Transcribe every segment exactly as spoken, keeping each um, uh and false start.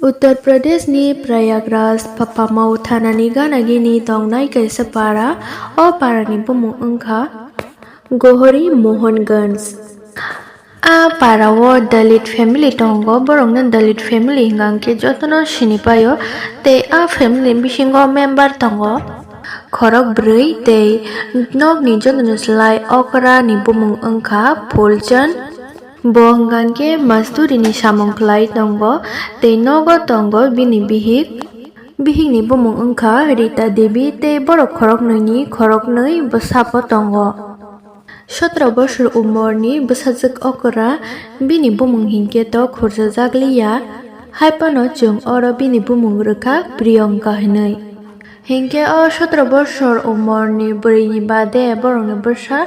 Uttar Pradeshni Prayagraj Papamao thanani ganagini tongnai kaisa para. O parani bumung wngkha Gohori Mohanganj. A parao Dalit family tongo, borokno Dalit family hwnkha hwnkhe jotono sinipaio, tei a family bisingo member tongo khorok bwrwi, tei nokni jotono slai okrani bumung wngkha Phulchand. Bo hwnkha hwnkhe masturini samung khlai tongo, tei nogo tongo bini bihik. Bihikni bumung wngkha Rita Devi, tei borok khoroknwini khoroknwi bwsabo tongo. Sotro bosor umorni bwsajwk okra, bini bumung hinkhe to khurjajak liya, haiphano chwng oro bini bumung rwkha Priyanka hinwi. Hinkhe o sotro bosor umorni bwrwini bade borokni bwsa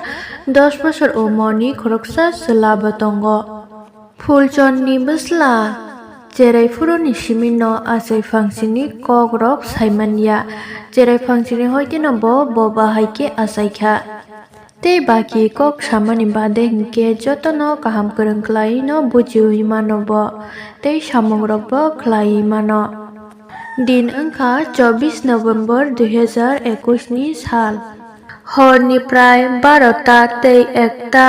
dos bosor umorni khoroksa chwla bo tongo. Phulchandni bwsla cherai phuruni simino achai phangsini kokrok saimanya. Cherai phangsini hoiteno bo boba hai khe achaikha. Tei baki kok samani bade hinkhe jotono kaham kwrwng khlaiwi no bujiwi mano bo, tei samungrok bo khlaiwi mano. Din wngkha chobbish November dui hazar ekwis ni sal. Horni prai barota tei ekta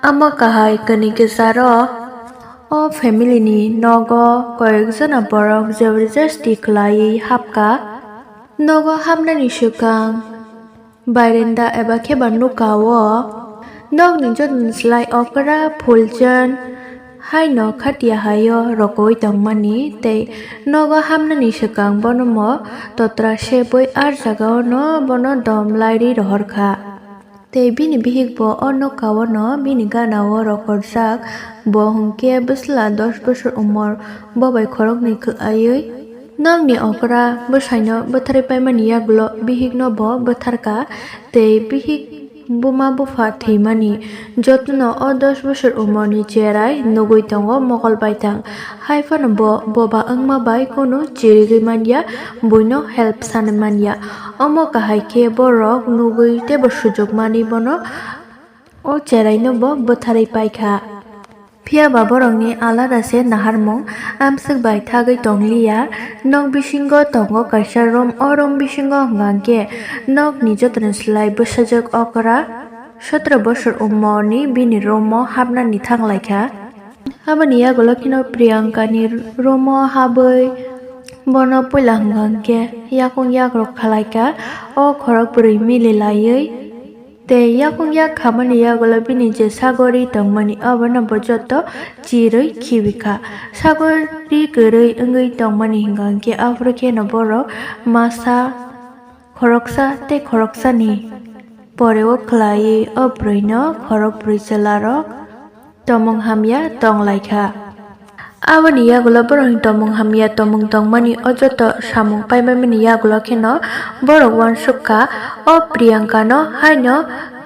ama kahai kani kwcharo o family ni nogo koyekjona borok jabardasti khlaiwi hapkha. Nogo hapnani swkang bairenda eba khe ba nukao nokni jotoni slai okra Phulchand haino khatia haio rokowi tongmani tei nogo hapnani swkang bono mo totra sebwi ar jagao no bono dom lairi rohorkha. Tei bini bihik bo o nokao no bini ganao rokorjak, bo hwnkhe bwsla dos bosor umor, bo bai khoroknwi khlaiwi. Nokni okra bwsaino bwtharwi paimani yagulo bihikno bo bwtharkha, tei bihik buma bupha thwimani jotono o dos bosor umorni cherai nugwi tongo mokol baithang. Haiphano bo boba wngma bai kunu chirigwi manya, buino help sanwi manya. Omo kahai khe borok nugwi teibo sujukmani bono o cheraino bo bwtharwi paikha. Phiya ba borokni alada se naharmung amswk bai thagwi tongliya. Nok bisingo tongo kaisa room, o room bisingo hwnkha khe nokni jotono slai bwsajwk okra sotro bosor umorni bini room o hapnani thanglaikha. Aboni yagulo kheno Priyanka ni room o habwi bono puila hwnkha khe yakung yakrok khalaikha. O khorok bwrwi mili laiwi tei yakung yak khamani yagulo bini je sagori tongmani, obono bo joto chirwi khibikha. Sagori kwrwi wngwi tongmani hwnkha khe aphuru kheno borok masa khoroksa tei khoroksani poreo khlaiwi o bwrwino khorok bwrwi chwlarok tomung hamya tonglaikha. Aboni yagulo borokni tomung hamya tomung tongmani o joto samung paimani yagulo kheno borok uansukha o Priyanka no haino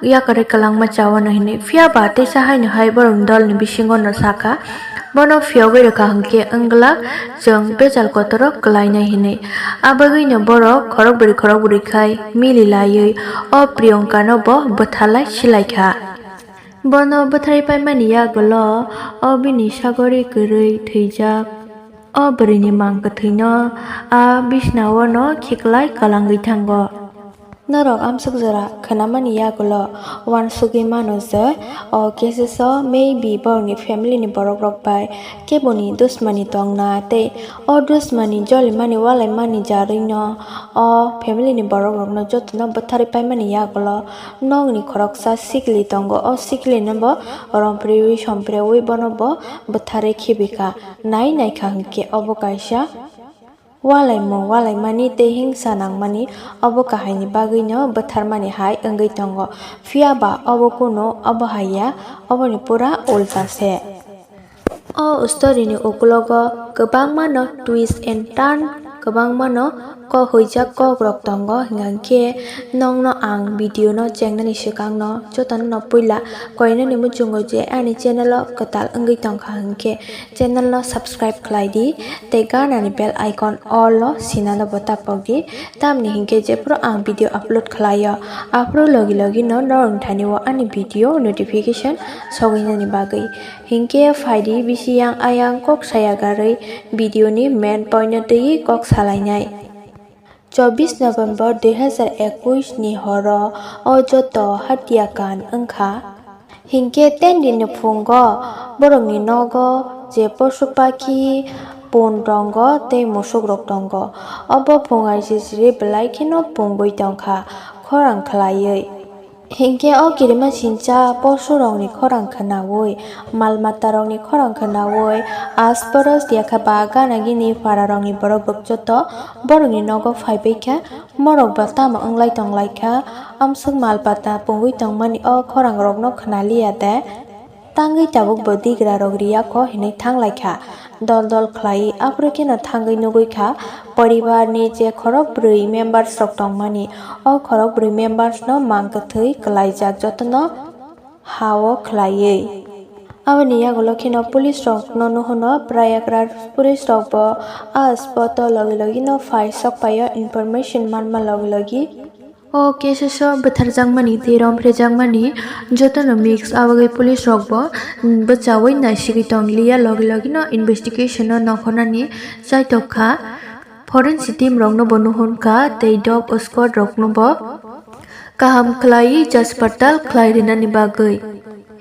yakarwi kwlangma chawano hinwi. Phiya ba teisa haino hai borokni dolni bisingo no sakha, bono phiyogwi rwkha hwnkhe wngla chwng bejal kotoro kwlainai hinwi. Abagwino borok khorok bwrwi khorok bwrwi khai mili laiwi o Priyanka no bo bwtharlai silaikha. Bono bwtharwi paimani yagulo o bini sagori kwrwi thwijak o bwrwini mang kwthwino a bisnao no khiklai kwlangwi thango. Norok amswk jora khwnamani yagulo uansugwi mano je o cases o maybe borokni family ni borok rok bai keboni dusmani tongna tei o dusmani jolimani walaimani jarwino o family ni borok rokno jotono bwtharwi paimani yagulo nokni khoroksa sikli tongo, o sikli no bo rompriwi sompriwi bono bo bwtharwi khibikha. Nai naikha hwnkhe obo kaisa walaimung walaimani tei hingsa nangmani, obo kahaini bagwino bwtharmani hai wngwi tongo. Phiya ba obo kunu obo hai ya, oboni pura ulta se. O story ni ukulogo kwbangma no twist and turn kwbangmano kok huijak kokrok tongo, hingkha khe nokno ang video no chengnani swkangno jotono no puila koinani muchungo je ani channel o kwtal wngwi tongkha, hingkhe channel no subscribe khlai di tei ganani bell icon all o sinano bo tapok di, tamni hinkhe jephru ang video upload khlaio aphuru logi logi no norok thani o ani video notification sogwinani bagwi. Hinkhe phaidi bisi yang ayang kok saya garwi video ni main point no twiwi kok salainai. Chobbish November dui hazar ekush ni horo o joto hatia kan wngkha. Hinkhe ten din ni phungo borokni nogo je posu pakhi pun tongo tei musuk rok tongo. Obo phung aisisiri belai kheno pungwi tongkha khorang khlaiwi. Hinkhe o kirima sincha posu rokni khorang khwnawi, mal mata rokni khorang khwnawi, asporos yakha ba gana gini para rokni borok rok joto borokni nogo phaibaikha, morok ba tamo wnglai tonglaikha, amswk mal pata pungwi tongmani o khorang rokno khwnaliya de. Tangwi tabuk bo digra rok riya kho hinwi thanglaikha. Dol dol khlai aphuru kheno thangwi nugwi kha poribar ni je khorok bwrwi members rok tongmani, o khorok bwrwi members no mang kwthwi kwlaijak jotono ha o khlaiwi. Aboni yagulo kheno police rok no nuhuno Prayagraj police rok bo a spot o logi logi no phai sok paio information manma logi logi. O case o bwtharjakmani tei romphrejakmani jotono mix abagwi police rok bo bwchawi naisigwi tong liya, logi logi no investigation no nokhornani chaitok kha. Forensic team rokno bo nuhun kha tei dog squad rokno bo kaham khlai jach patal khlai rinani bagwi.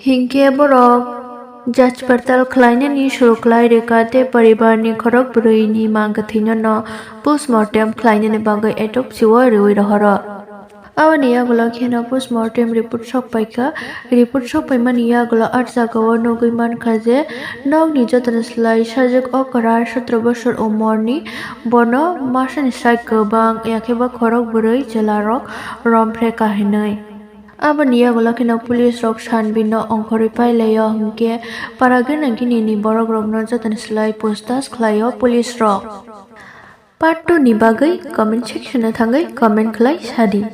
Hinkhe borok jach patal khlainani suru khlai rwkha tei poribarni khorok bwrwini mang kwthwino no postmortem khlainani bagwi autopsy o rwui rohoro. Aboni yagulo kheno postmortem report sok paikha. Report sok paimani yagulo ah jagao nugwi mankha je nokni jotono slai sajwk okra sotro bosor umorni, bono masani sai kwbang yakheba khorok bwrwi chwlarok romphre kahinwi. Aboni yagulo kheno police rok sanbino ongkhorwi pailaio, hinkhe para gana ginini borok rokno jotono slai puchtas khlaio police rok. Part two ni bagwi comment section o thangwi comment khlai sadi.